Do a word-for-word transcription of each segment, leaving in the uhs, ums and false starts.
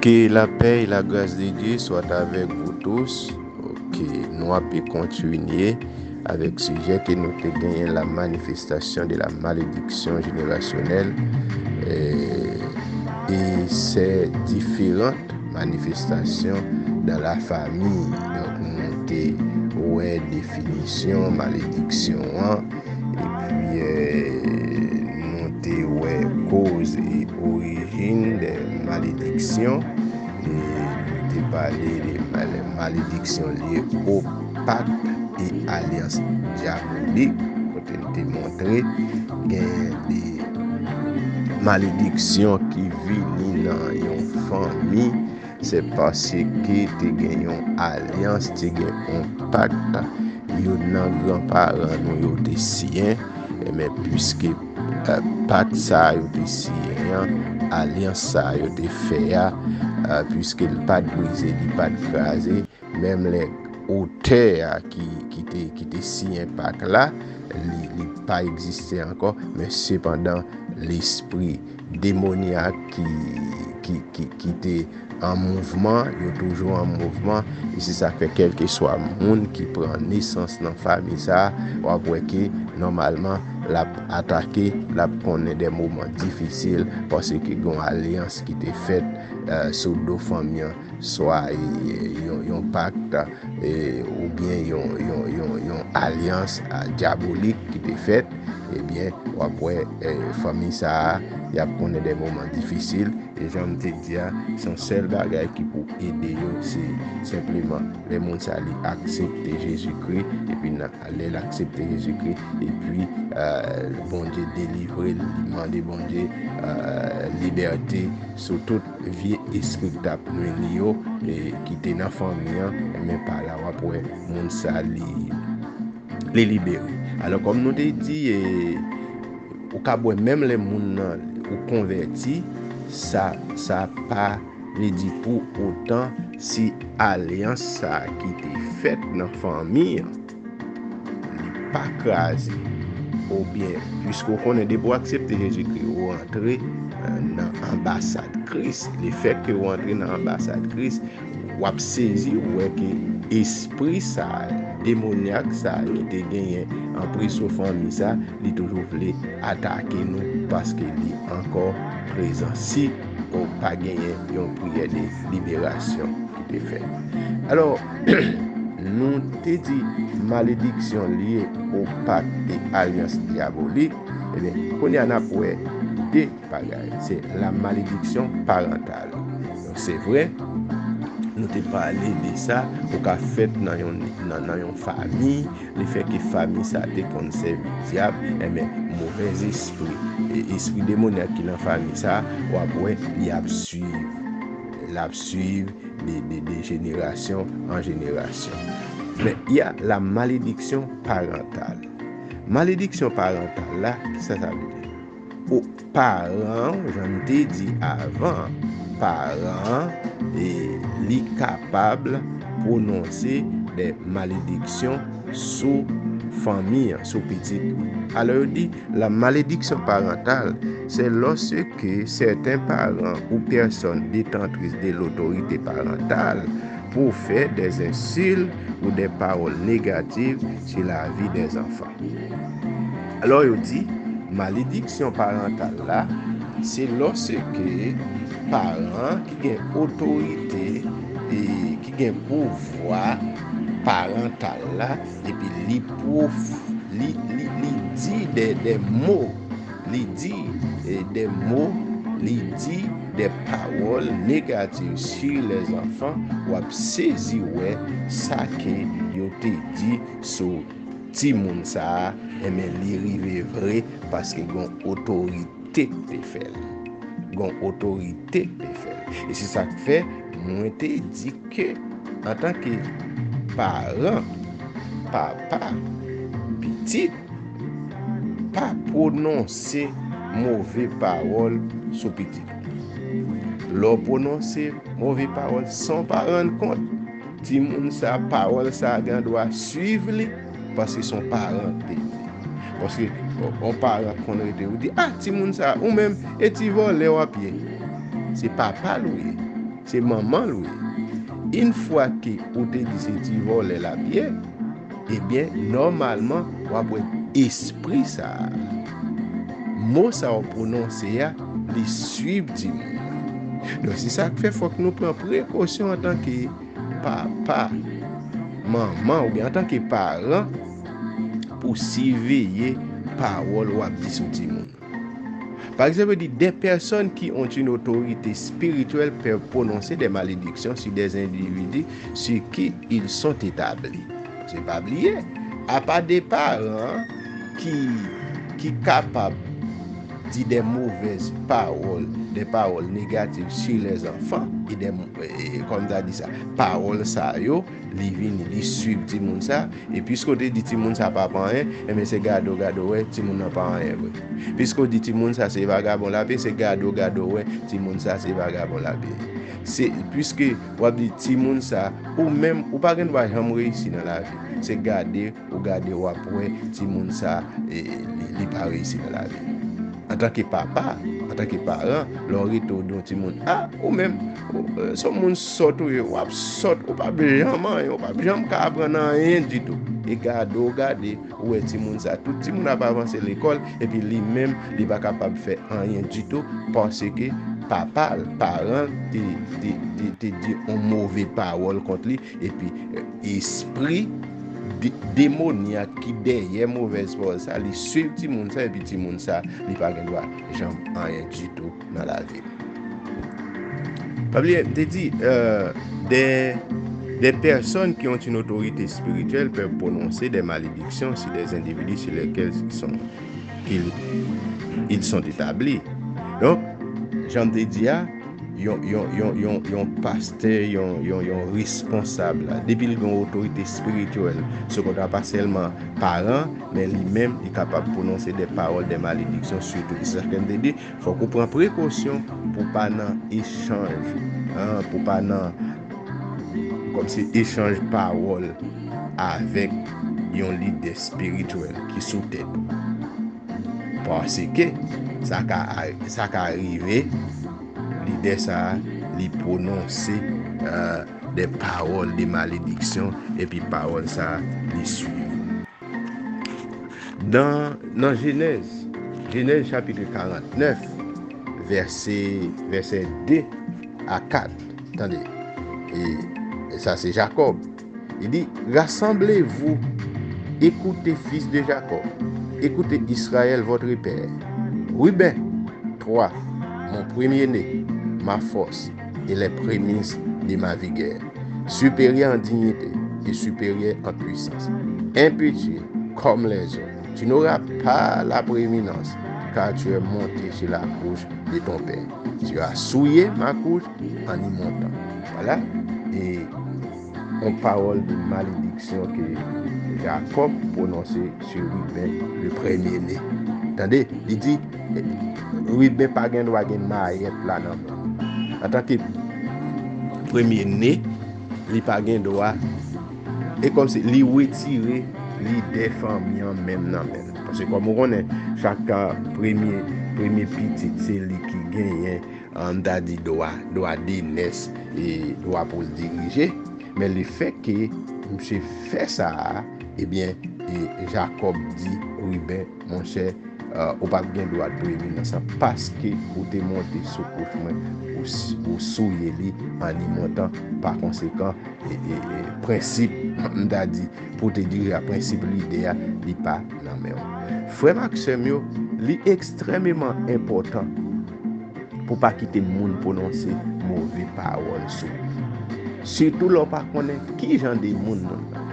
Que la paix et la grâce de Dieu soient avec vous tous. Ok, nou ape kontinye avèk sijè ke nou te genyen, la manifestation de la malédiction générationnelle, euh, et ses différentes manifestations dans la famille. Donk, nou te wè definisyon malediksyon an, epi, euh, nou te wè koz e orijin de malediksyon. E nou te pale de mal-, malediksyon lye o pak e alyans dyabolik, kote n te montre gen de malediksyon ki vini nan yon fanmi, se paske te gen yon alyans, te gen yon pak youn nan granparan nou yo te siyen. Ebyen, piske, eh, pak sa a yo te siyen an, alyans sa a yo te fè a, eh, piske li pa t brize, li pa t kraze, menm lè otè a ki, ki te, ki te siyen pak la, li, li pa egziste ankò, men sepandan, lespri demonyak ki, ki, ki, ki te an mouvman, yo toujou an mouvman, e se sa k fè kèlkeswa moun ki pran nesans nan fanmi sa a, w ap wè ke nòmalman l ap atake, l ap konnen de moman difisil, paske gen yon alyans ki te fèt, eh, sou do fanmi an, swa, eh, yon, yon pak, eh, oubyen yon, yon, yon, yon alyans, ah, dyabolik ki te fèt, ebyen, w ap wè, eh, fanmi sa a, y ap konnen de moman difisil, e jan m te di a, se yon sèl bagay ki pou ede yo, se senpleman lè moun sa li aksepte Jezikri, epi nan, lè l aksepte Jezikri, epi, eh, Bondye delivre l, li mande Bondye, eh, libète sou tout vye espri k t ap nwi li yo, e ki te nan fanmi an, men pa la w ap wè moun sa li, li libere. Alò, kòm nou te di, e, ou kab wè menm lè moun nan ou konvèti, sa, sa pa vle di pou otan si alyans sa ki te fèt nan fanmi an, li pa kraze. Oubyen, piske w konnen depi w aksepte Jezikri, ou antre, eh, nan anbasad Kris. Lefèt ke w antre nan anbasad Kris, w ap sezi, w wè ke espri sa, demonyak sa ki te genyen anpri sou fanmi sa, li toujou vle atake nou paske li ankò prezan si ou pa genyen yon priyè de liberasyon ki te fèt. Alò, nou te di malediksyon lye o pak e alyans dyabolik. Ebyen, kounye a n ap wè de bagay. Se la malédiction parentale. Donk, se vre, nou te pale de sa, ou ka fèt nan yon, nan, nan yon fanmi, lefètke fanmi sa te konn sèvi dyab, enben, movèz espri, e espri demonyak ki nan fanmi sa, w ap wè, li ap swiv, l ap swiv de, de, de jenerasyon an jenerasyon. Men, y a la malédiction parentale. Malediksyon parantal la, kisa sa vle di? O, paran, jan m te di avan, paran, e, li kapab pwononse de malediksyon sou fanmi an, sou pitit li. Alò, yo di, la malédiction parentale, c'est lorsque certains parents ou personnes détentrices de l'autorité parentale profèrent des insultes ou des paroles négatives sur la vie des enfants. Alò, yo di, malediksyon parantal la, se lòske paran ki gen otorite e ki gen pouvwa parantal la, epi li pwof-, li, li, li di de, de mo, li di, e, de mo, li di de pawòl negatif sur les enfants, w ap sezi wè sa ke yo te di sou timoun sa a, enben, li rive vre paske gon otorite k te fè l. Gon otorite k te fè l. E se sa k fè mwen te di ke antanke paran, papa, pitit, pa pwononse move pawòl sou pitit. Lè w pwononse move pawòl san w pa rann kont, timoun sa, pawòl sa gen dwa swiv li, paske se yon paran k te di. Paske yon, yon paran konn rete, ou di, "Ah, timoun sa, ou menm, e ti vòlè w ap ye." Se papa l ou ye. se manman l wi. Yon fwa ke ou te di se ti vòlè l ap ye, ebyen, nòmalman, w ap wè espri sa a. Mo sa w pwononse a, li swiv timoun nan. Donk, se sa k fè fòk nou pran prekosyon antanke papa, manman, oubyen antanke paran, pou siveye pawòl w ap di sou timoun. Par exemple, il dit, des personnes qui ont une autorité spirituelle peuvent prononcer des malédictions sur des individus sur qui ils sont établis. Se pa bliye, apa de paran ki, ki kapab di de movèz pawòl, de pawòl negatif sur les enfants, e de, e, kòm ta di sa, pawòl sa yo, li vini, li swiv timoun sa, e piske w te di timoun sa pa pa anyen, enben se gade w, gade w wè, timoun nan pa anyen vre. Piske w di timoun sa se vagabon l ap ye, se gade w, gade w wè, timoun sa se vagabon l ap ye. Se, piske w ap di timoun sa, ou menm, ou pa gen dwa janm reyisi nan lavi. Se gade ou gade, w ap wè timoun sa, e, li, li pa reyisi nan lavi. Antanke papa, antanke paran, lè w rete w di yon timoun, a, ou menm, ou, e, se yon moun sòt ou ye, w ap sòt, ou p ap janm anyen, ou p ap janm ka aprann anyen ditou. E gade w gade, ou wè timoun sa, tout timoun ap avanse lekòl, epi li menm, li pa kapab fè anyen ditou, paske papa l, paran l, te, te, te, te di yon move pawòl kont li, epi, e, espri de-, demonyak ki dèyè movèz pawòl sa, li swiv timoun sa, epi timoun sa, li pa gen dwa janm anyen ditou nan lavi l. Pa bliye, m te di, euh, des, des personnes qui ont une autorité spirituelle peuvent prononcer des malédictions sur des individus sur lesquels ils sont, ils, ils sont établis. Donk, jan m te di a, yon, yon, yon, yon, yon pastè, yon, yon, yon responsab, depi l gen yon otorite espirityèl sou kont, pa sèlman paran, men li menm, li kapab pwononse de pawòl de malediksyon sou tout. Se sa ke m te di, fòk ou pran prekosyon pou pa nan echanj, an, pou pa nan, kòmsi, echanj pawòl avèk yon lidè espirityèl ki sou tèt ou. Paske sa ka, sa ka rive, lidè sa a, li pwononse, euh, de pawòl de malediksyon, epi pawòl sa a, li swiv. Nan, nan Jenèz, Jenèz chapit karantnèf, vèsè, vèsè de a kat, tande, e, e sa se Jakòb. Il dit, rassemblez-vous, écoutez, fils de Jacob, écoutez, Israël, votre père. Ruben, toi, mon premier-né, ma force et les prémices de ma vigueur, supérieur en dignité et supérieur en puissance, impétueux comme les eaux. Tu n'auras pas la prééminence, car tu es monté sur la couche de ton père. Tu as souillé ma couche en y montant. Voilà. E yon pawòl de malediksyon ke Jakòb pwononse sou Ruben, le premier-né. Tande, li di, Ruben pa gen dwa gen mayèt la nan men l. Antanke premye ne, li pa gen dwa. E kòmsi li retire lidè fanmi an menm nan men l. Paske kòm ou konnen, chak, a, premye, premye pitit, se li ki genyen, an, m ta di dwa, dwa de nès e dwa pou l dirije. Men lefètke misye fè sa a, ebyen, e Jakòb di Ruben, monchè, a, ou p ap gen dwa preeminans lan, paske ou te monte sou kouch mwen, ou s-, ou souye li an y montan. Pa konsekan, e, e, e, prensip, m ta di, pou te dirije a, prensip lidè a, li pa nan men w. Frè m ak sè m yo, li ekstrèmeman enpòtan pou pa kite moun pwononse move pawòl sou ou. Sitou lè w pa konnen ki jan de moun moun nan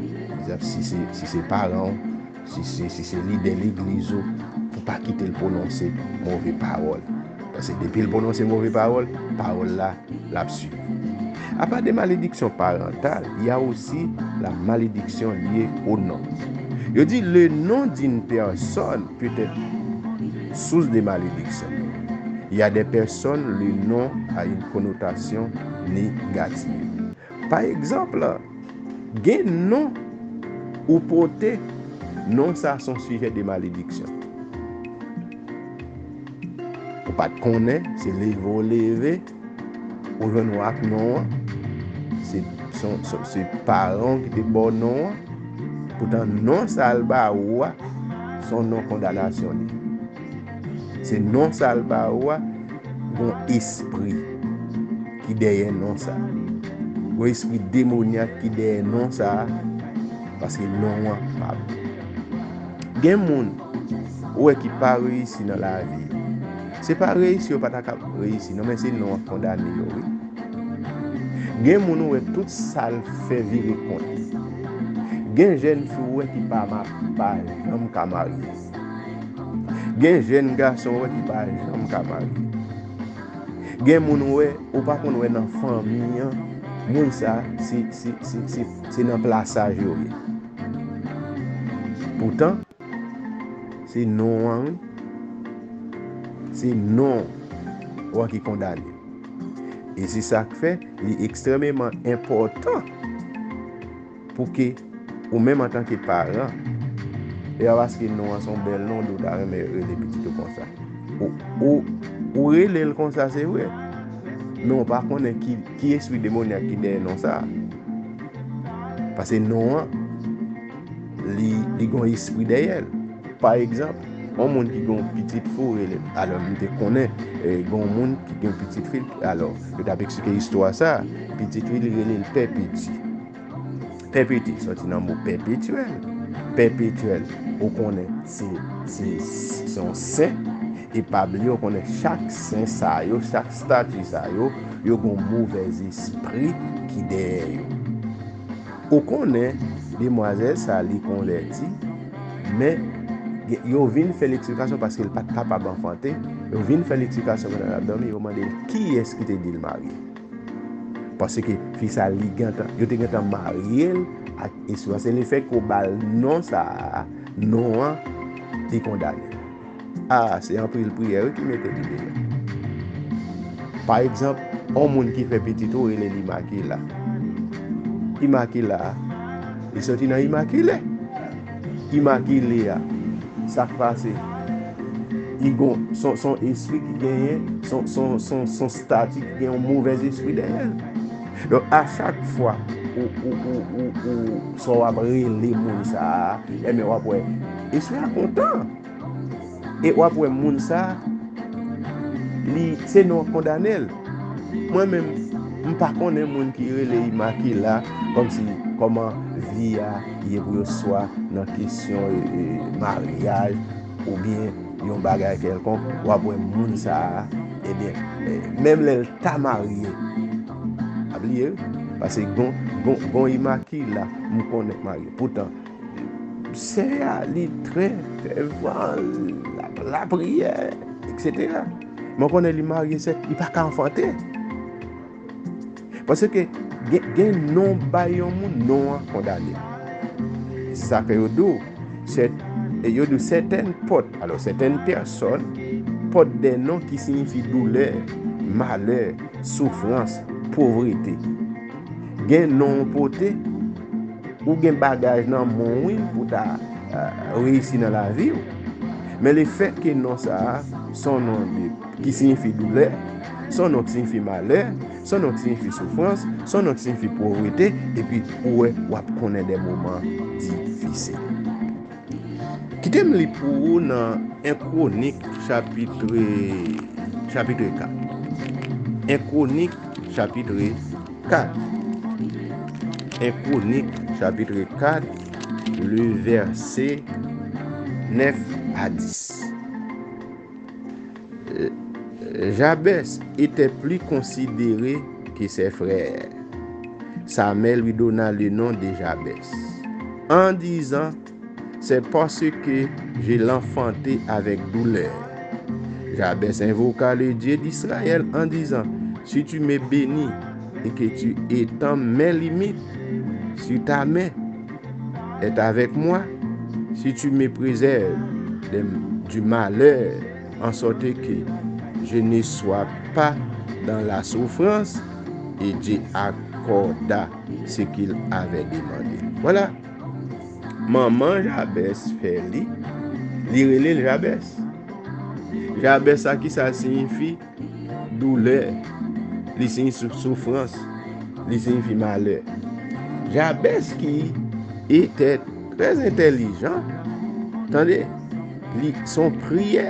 ye. Egzanp, si se, si se paran w, si se, si se lidè legliz ou, pou pa kite l pwononse move pawòl. Paske depi l pwononse move pawòl, pawòl la, l ap swiv. À part des malédictions parentales, il y a aussi la malédiction liée au nom. Yo di, le nom d'une personne peut être source de malédiction. Il y a des personnes, le nom a une connotation négative. Pa egzanp, gen non ou pote, non sa se yon sijè de malediksyon. Ou pa t konnen, se leve w leve, ou jwenn ou ak non an. Se, se, se, se paran w ki te ba w non an. Poutan non sa l ba ou a, se yon non kondanasyon li. Se non sa l ba ou a, gon espri ki dèyè non sa. Gon espri demonyak ki dèyè non sa, paske non an pa bon. Gen moun ou wè ki pa reyisi nan lavi yo. Se pa reyisi yo pa ta ka reyisi, non, men se non an k kondane yo, wi. Gen moun ou wè tout sa l fè vire kont li. Gen jèn fi ou wè ki pa ma-, pa janm ka marye. Gen jèn gason ou wè ki pa janm ka marye. Gen moun ou wè, ou pa konn wè nan fanmi an, moun sa, se, se, se, se, se nan plasaj yo ye. Poutan, se non an, wi. Se non an ki kondane. E se sa k fè li ekstrèmeman enpòtan pou ke ou menm antanke paran, e pa paske non an se yon bèl non, ou ta renmen rele pitit ou konsa. Ou, ou, ou rele l konsa, se vre. Men ou pa konnen ki, ki espri demonyak ki dèyè non sa. Paske non an, li, li gon espri dèyè l. Pa egzanp, yon moun ki gon pitit fi, ou rele, alò, m te konnen, e, gon moun ki gen pitit fi, alò, yo t ap eksplike istwa sa, pitit fi, li rele l Pèpeti. Pèpeti sòti nan mo pèpetyèl. Pèpetyèl, ou konnen, se, se, se yon sen. E pa bliye, ou konnen chak sen sa yo, chak estati sa yo, yo gon movèz espri ki dèyè yo. Ou konnen, demwazèl sa, li konvèti, men yo vin fè l eksplikasyon paske l pa t kapab anfante. Yo vin fè l eksplikasyon pandan l ap dòmi, yo mande l kiyès ki te di l marye. Paske fi sa, li gentan, yo te gentan marye l ak espri a. Se lefètke ou ba l non sa a, non an, li kondane. A, se anpil priyè, wi, ki mete li deyò. Pa egzanp, yon moun ki fè pitit ou rele l Imakila. Imakila, li soti nan imakile. Imakile a, sa k pase? Li gon, son, son espri ki genyen, son, son, son, son estati ki gen yon movèz espri dèyè l. Donk, a chak fwa ou, ou, ou, ou, ou, sa w ap rele moun sa a, enben, w ap wè, espri a kontan. E w ap wè moun sa a, li, se non an k kondane l. Mwen menm, m pa konnen moun ki rele Imakila, kòmsi kòman vi a ye pou yo, swa nan kesyon, e, e, maryaj, oubyen yon bagay kèlkonk, w ap wè moun sa a, ebyen, e, menm lè l ta marye, pa bliye, wi, paske gon, gon, gon Imakila, m konnen k marye. Poutan, sè a, li trè fèvan, l ap lapriyè, etsetera. Men w konnen li marye sèk, li pa ka anfante. Paske gen, gen non bay yon moun, non an kondane. Se sa fè yo di w, sè-, yo di w sètèn pòt, alò, sètèn pèsòn pòt dè non ki siyifi doulè, malè, soufrans, povrete. Gen non w pote, ou gen bagaj nan men w, wi, pou ta, eh, reyisi nan lavi w. Men lefètke non sa a, se yon non de, ki siyifi doulè, se yon non ki siyifi malè, se yon non ki siyifi soufrans, se yon non ki siyifi povrete, epi ou wè, w ap konnen de moman difisil. Kite m li pou ou nan en Kwonik chapit, chapit kat. En Kwonik chapit kat. En Kwonik chapit kat, le vèsè nèf a dis. Jabès était plus considéré que ses frères. Sa mère lui donna le nom de Jabès, en disant, c'est parce que je l'enfantai avec douleur. Jabès invoqua le Dieu d'Israël en disant, si tu me bénis et que tu étends mes limites, si ta main est avec moi, si tu me préserves de, du malheur, en sorte que je ne sois pas dans la souffrance, et Dieu accorda ce qu'il avait demandé. Voilà. Manman Jabès fè li, li rele l Jabès. Jabès sa ki sa l siyifi? Doulè. Li siyifi sou-, soufrans, li siyifi malè. Jabès ki etè trè entèlijan, tande, li se yon priyè.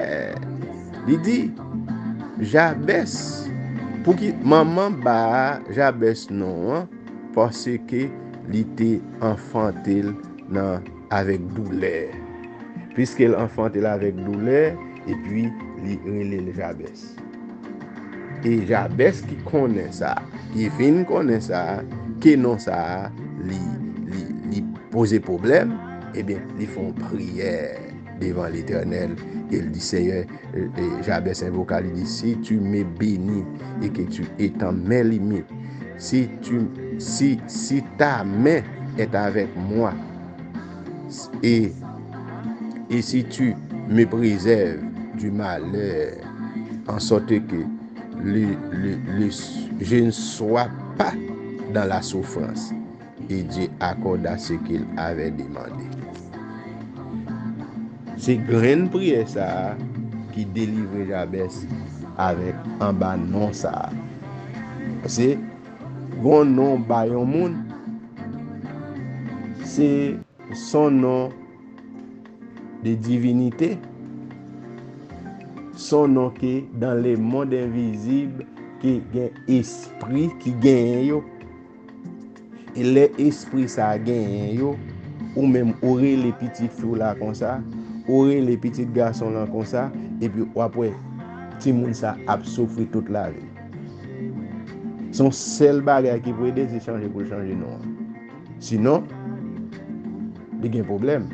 Li di, Jabès, pouki manman ba Jabès non an, paske li te anfante l nan, avèk doulè. Piske l anfante l avèk doulè, epi li rele l Jabès. E Jabès ki konnen sa, ki vin konnen sa, ke non sa, li, li, li poze pwoblèm, ebyen, li fè yon priyè devan Letènèl, e l di, Seyè, e, e, Jabès envoka, li di, Si tu me bénis et que tu étends mes limites, si tu, si, si ta main est avec moi, et, et si tu me préserves du malheur, en sorte que le, le, le, je ne sois pas dans la souffrance. Et Dieu accorda ce qu'il avait demandé. Se grenn priyè sa a ki delivre Jabès avèk anba non sa a. Se gon non ba yon moun, se son non de divinite, son non ke dans le monde invisible, ke gen espri ki genyen yo. E lè espri sa a genyen yo, ou menm ou rele pitit fi w la konsa, ou rele pitit gason lan konsa, epi w ap wè timoun sa ap soufri tout lavi l. Se yon sèl bagay ki pou ede, se chanje pou l chanje non an. Sinon, li gen pwoblèm.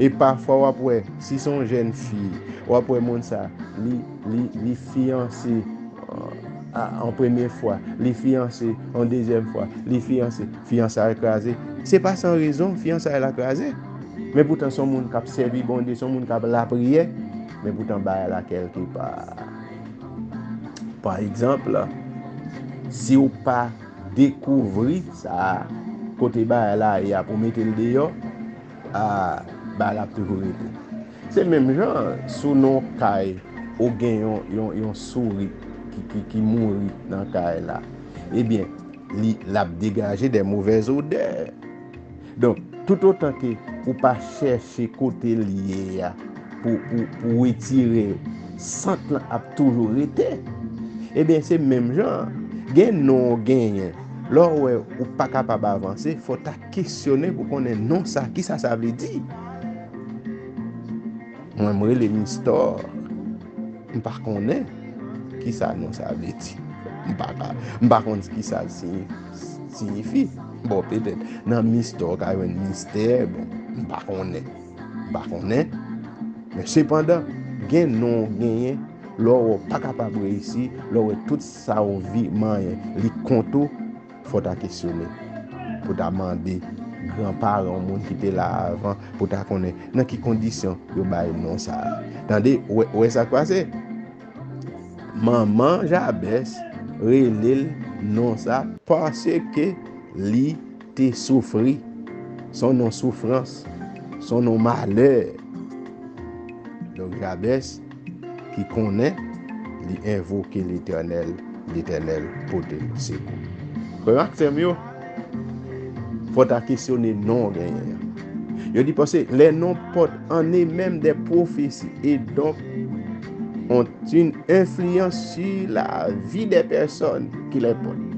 E pafwa w ap wè, si se yon jèn fi, w ap wè moun sa, li, li, li fiyanse, a, an premye fwa, li fiyanse an dezyèm fwa, li fiyanse, fiyansay kraze. Se pa san rezon fiyansay la kraze. Men poutan se yon moun k ap sèvi Bondye, se yon moun k ap lapriyè, men poutan bagay la kèlkepa. Pa egzanp, si w pa dekouvri sa, kote bagay la ye a pou mete l deyò, a, bagay la ap toujou rete. Se menm jan, si w nan yon kay, ou gen yon, yon, yon souri ki, ki, ki mouri nan kay la. Ebyen, li, l ap degaje de movèz odè. Donk, toutotan ke ou pa chèche kote l ye a pou, pou, pou retire l, sant lan ap toujou rete. Ebyen, se menm jan an. Gen non w genyen. Lè w wè ou pa kapab avanse, fò w ta kesyone pou konnen non sa, kisa sa vle di. Mwen, m rele Mistò. M pa konnen kisa non sa vle di. M pa ka, m pa konn kisa l siyi-, siyifi. Bon, petèt, nan mistè, w ka jwenn mistè, bon, m pa konnen. M pa konnen. Men sepandan, gen non w genyen, lè w wè w pa kapab reyisi, lè w wè tout sa w vi-, manyen, li kont ou, fò w ta kesyone, pou w ta mande granparan w, moun ki te la avan, pou w ta konnen nan ki kondisyon yo bay non sa a. Tande, w wè, w wè sa k pase? Manman Jabès rele l non sa paske li te soufri. Se yon non soufrans, se yon non malè. Donk, Jabès ki konnen, li envoke Letènèl, Letènèl pote l sekou. Frè m ak sè m yo, fò w ta kesyone non w genyen an. Yo di, paske les noms portent en eux-mêmes des prophéties et donc ont une influence sur la vie des personnes qui les portent.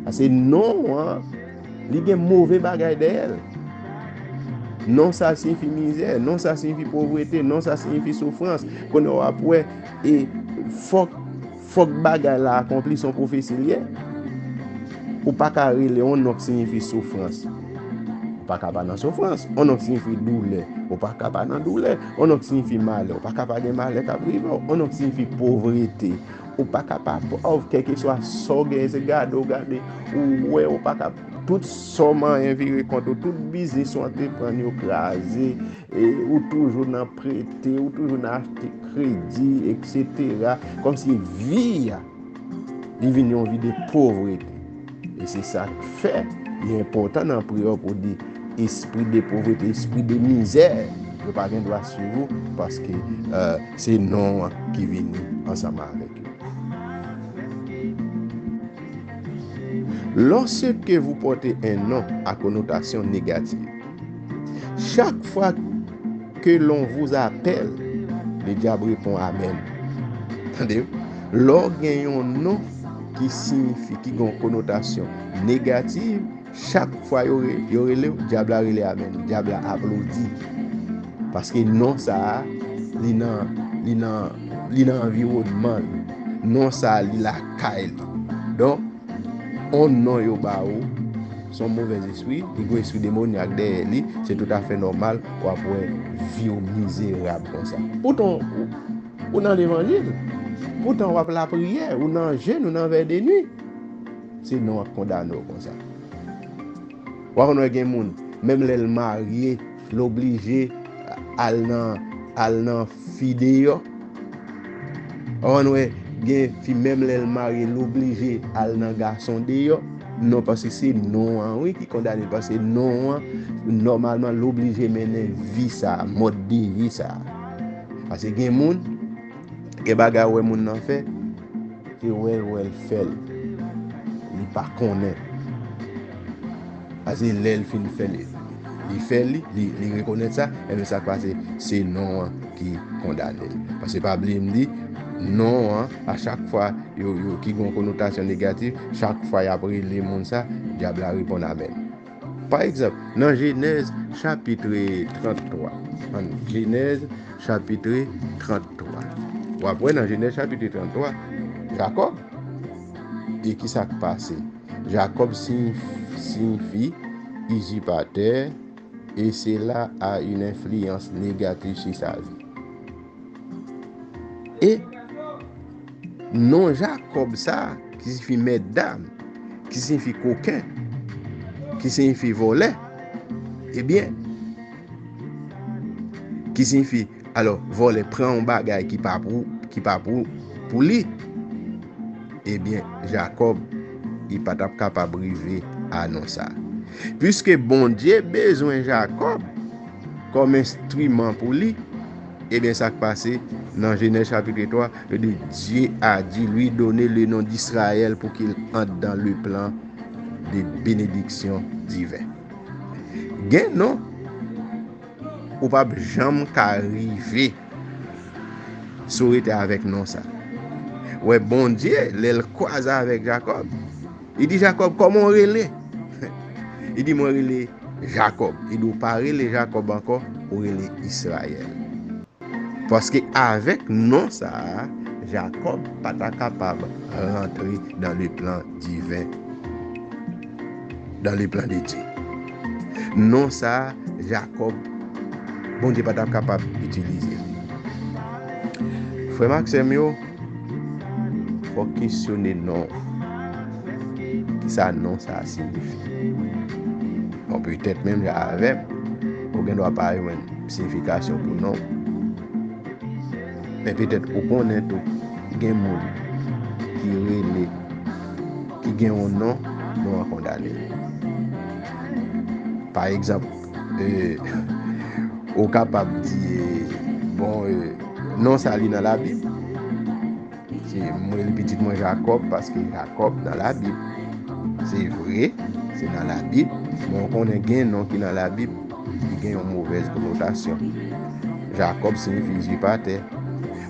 Paske non an, li gen move bagay dèyè l. Non sa siyifi mizè, non sa siyifi povrete, non sa siyifi soufrans. Kounye a w ap wè, e fòk, fòk bagay la akonpli, se yon pwofesi l ye. Ou pa ka rele yon non k siyifi soufrans, ou pa ka pa nan soufrans. Yon non k siyifi doulè, ou pa ka pa nan doulè. Yon non k siyifi malè, ou pa ka pa gen malè k ap rive w. Yon non k siyifi povrete, ou pa ka pa pòv, kèlkeswa sa w genyen, se gade w gade, ou wè, ou pa ka, tout sa w manyen vire kont ou, tout biznis ou antreprann yo kraze, e ou toujou nan prete, ou toujou nan achte kredi, etsetera. Kòmsi vi a, li vin yon vi de povrete. E se sa k fè li enpòtan nan priyè w pou di, espri de povrete, espri de mizè, yo pa gen dwa swiv ou, paske, euh, se non an ki vini ansanm avèk yo. Lorsque vous portez un nom à connotation négative, chaque fois que l'on vous appelle, le diable répond amen. Tande? Lè w gen yon non ki siyifi, ki gen yon konotasyon negativ, chak fwa yo, re- yo rele w, dyab la rele amen, dyab la aplodi. Paske non sa a, li nan, li nan, li nan anviwònman li. Non sa a, li lakay li. Donk, on non yo ba ou, se yon movèz espri, li gen espri demonyak dèyè li, se toutafè nòmal w ap wè vi w mizerab konsa. Poutan, ou, ou nan levanjil, poutan w ap lapriyè, ou nan jèn, ou nan vèy de nwi. Se non an k kondane w konsa. W ap konn wè gen moun, menm lè l marye, l oblije al nan, al nan fi deyò. W ap konn wè gen fi, menm lè l marye, l oblije al nan gason deyò. Non, paske se non an, wi, ki kondane l, paske non an, nòmalman, l oblije mennen vi sa, mòd de vi sa. Paske gen moun, gen bagay ou wè moun nan fè, se wè l, wè l fè l. Li pa konnen. Paske lè l fin fè li, li fè li, li, li rekonèt sa, enben sa k pase, se non an ki kondane l. Paske pa bliye m di, non an, a chak fwa yo, yo, ki gen yon konotasyon negatif, chak fwa y ap rele moun sa, dyab la reponn amen. Pa egzanp, nan Jenèz chapit trant twa, ann, Jenèz chapit trant twa, w ap wè nan Jenèz chapit trant twa, Jakòb, e ki sa k pase? Jacob signifie usurpateur et cela a une influence négative sur sa vie. E non Jakòb sa, ki siyifi mèt dam, ki siyifi koken, ki siyifi vòlè, ebyen, ki siyifi, alò, vòlè pran yon bagay ki pa pou, ki pa pou, pou li. Ebyen, Jakòb, li pa t ap kapab rive a non sa. Piske Bondye bezwen Jakòb kòm enstriman pou li, ebyen, sa k pase nan Jenèz chapit twa, yo di, Dieu a dit, lui donner le nom d'Israël pour qu'il entre dans le plan de bénédiction divin. Gen non ou p ap janm ka rive si w rete avèk non sa. Wè, Bondye, lè l kwaze avèk Jakòb, li di Jakòb, kòman w rele? Li di, mwen rele Jakòb. Li di, ou pa rele Jakòb ankò, ou rele Izrayèl. Paske avèk non sa a, Jakòb pa ta kapab rantre dans le plan divin, dans le plan de Dieu. Non sa a, Jakòb, Bondye pa ta kapab itilize. Frè m ak sè m yo, fòk kesyone non. Kisa non sa a siyifi? Bon, petèt menm jan avè m, ou gen dwa pa jwenn siyifikasyon pou non. Men petèt ou konnen tou, gen moun ki rele, ki gen yon non, non an kondane l. Pa egzanp, e, ou kapab di, e, bon, e, non sa li nan Labib. Se, mwen rele pitit mwen Jakòb paske Jakòb nan Labib. Se vre, se nan Labib, men w konnen gen non ki nan Labib, li gen yon movèz konotasyon. Jakòb siyifi izipatè.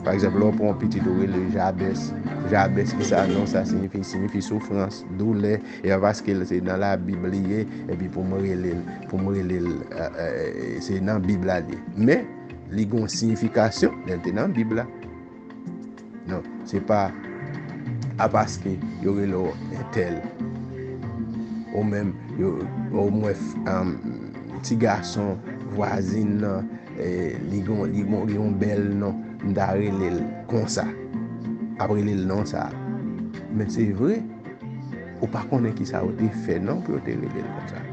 Pa egzanp, lè w pran yon pitit ou rele Jabès. Jabès, kisa non sa siyifi? Siyifi soufrans, doulè. E pa paske l se nan Labib li ye, epi pou m rele l, pou m rele l, e, e, se nan Bib la li ye. Men, li gen yon siyifikasyon lè l te nan Bib la. Non, se pa a paske yo rele w entèl. Ou menm, yo, ou mwen, um, ti gason vwazin nan, e, li gon, li gon, li gon bèl non, m ta rele l konsa. Ap rele l non sa. Men se vre, ou pa konnen kisa yo te fè non pou yo te rele l konsa.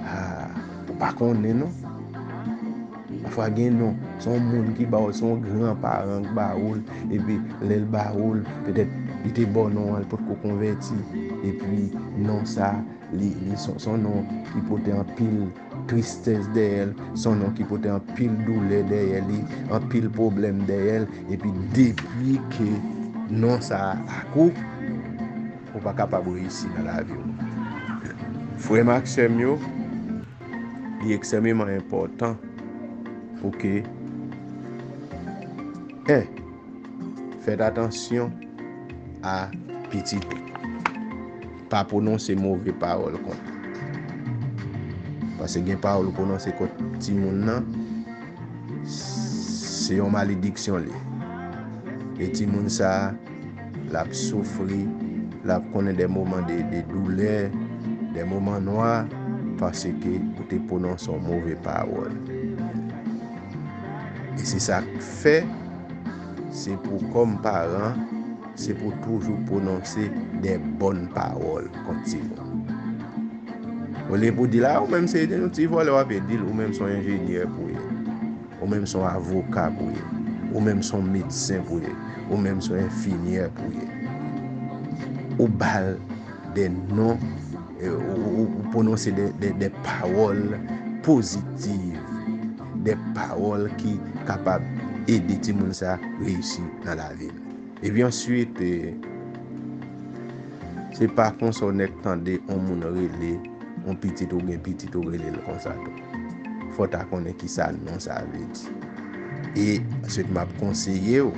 Ah, ou pa konnen non. Pafwa gen non, se yon moun ki ba w, se yon gran paran k ba ou l, epi lè l ba ou l, petèt li te ba w non an, li potko konvèti, epi non sa, li, li se, se yon non ki pote anpil tristès dèyè l, se yon non ki pote anpil doulè dèyè li, anpil pwoblèm dèyè l, epi depi ke non sa a ak ou, ou pa kapab reyisi nan lavi w. Frè m ak sè m yo, li ekstrèmeman enpòtan pou ke, en, fèt atansyon a pitit ou. Pa pwononse move pawòl kont li. Paske gen pawòl ou pwononse kont timoun nan, se yon malediksyon li ye. E timoun sa a, l ap soufri, l ap konnen de moman de, de doulè, de moman nwa, paske ou te pwononse yon move pawòl. E se sa k fè, se pou kòm paran, se pou toujou pwononse de bòn pawòl kont timoun. Olye pou di la, ou menm se yon ti vòlè w ap di l, ou menm se yon enjenyè pou ye. Ou menm se yon avoka pou ye. Ou menm se yon medsen pou ye. Ou menm se yon enfimyè pou ye. Ou ba l de non, e, ou, ou, ou pwononse de, de, de pawòl pozitiv, de pawòl ki kapab ede timoun sa reyisi nan lavi l. Epi answit, e, se pa konsa w nèk tande yon moun rele yon pitit ou gen pitit ou rele l konsa tou. Fò w ta konnen ki sa non sa vle di. E answit, m ap konseye w,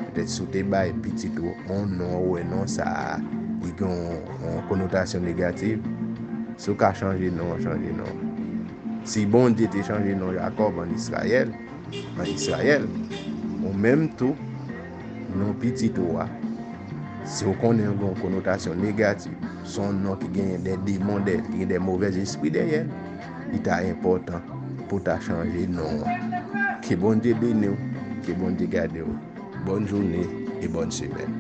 petèt si w te bay pitit ou yon non, ou wè non sa a, li gen yon, yon konotasyon negatif, si w ka chanje non an, chanje non an. Si Bondye te chanje non Jakòb an Izrayèl, an Izrayèl, ou menm tou, non pitit ou a, si w konnen l gen yon konotasyon negatif, se yon non ki genyen de demon dèyè l, ki gen de movèz espri dèyè l, li ta enpòtan pou w ta chanje non an. Ke Bondye beni w, ke Bondye gade w. Bòn jounen e bòn semèn.